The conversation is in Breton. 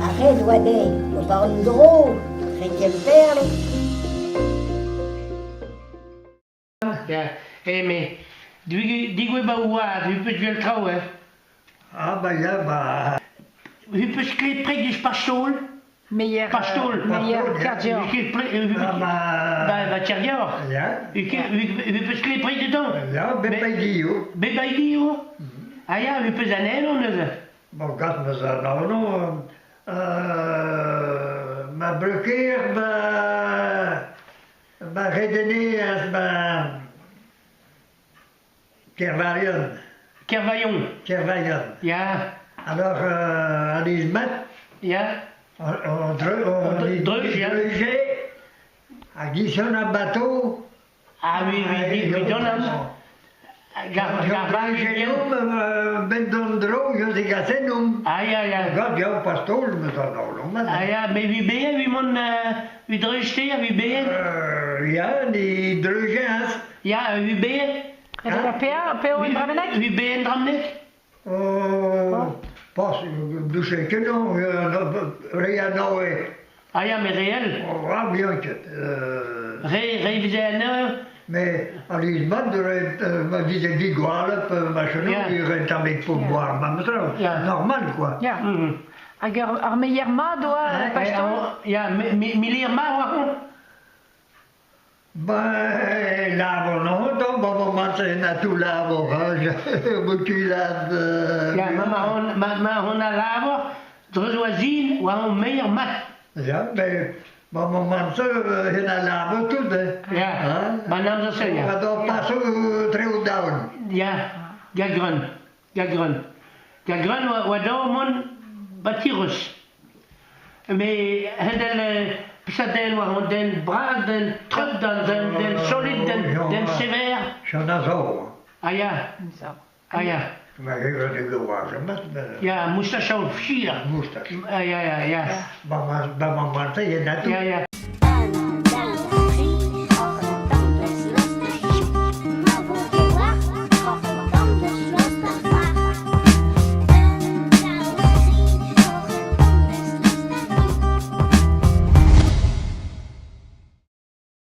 Ar ret oa dezhe ober un dro dre Gemperle. Ya, eh mais digouez ba oad, hu peus gwell traoù, hein. Ah bah ya, bah... Hu peus ket preg deus Pastol? Meilleur, Pastol. meilleur Kerdior. Hu ket pre... Ah bah... Ba, ba Kerdior. Ya. Hu ket, hu peus ket preg dedans? Ya, bep a dio. Bep a dio? Ah ya, hu peus anezho neuze? Bon, gas meus an anv, ma breukêr, ma... Ma redennerez ma Kervarion. Kervaillon. Kervaillon. Ya. Alors, euh, an izmat. Ya. On, on, Dreuj, ya. Hag ison ar bateau. Ah oui, oui, oui, oui, don Ben d'an dro, yo degasennomp. Ah ya, ya. Gant ya, pastol, meus an holl. Ah ya, mais vi bezañ, vi mont vi dreujte, vi bezañ? Ya, ni dreujeas. Ya, vi bezañ. Ha pea, peo en Dramenek? Vi bezañ en Dramenek? Oh, pas, douche ket non, re a noe. Ah ya, mais réel. Oh, ah, bien ket. Re, re vize an Mais an mat ma vize dit gwalep, machin, yeah. tammig pourboire, ma yeah. normal quoi. Ya. Mm. Hag ar meier mat oa pastor? Ya, milier mat oa Ben, labour non, donc bon, bon, c'est na tout labour, hein, je Ya, ma ma hon, ma, ma hon a labour, dreuz oa zin, oa hon meier mat. Ya, mais bon, moment se, hen a labour tout, hein. Ya, ma namzer se, ya. Ma do paso treo down. Ya, gagron, gagron. Gagron oa, oa daou mont batirus. Mais hendel peseurt den oa hon den bras, den treut, den, den, den solid, den, den sévère. J'en a zo. Ah ya. Ah ya. Ma Ya, moustache au fier. Moustache. Ah ya, ya, ya. Ba ma, ba ma Ya, ya.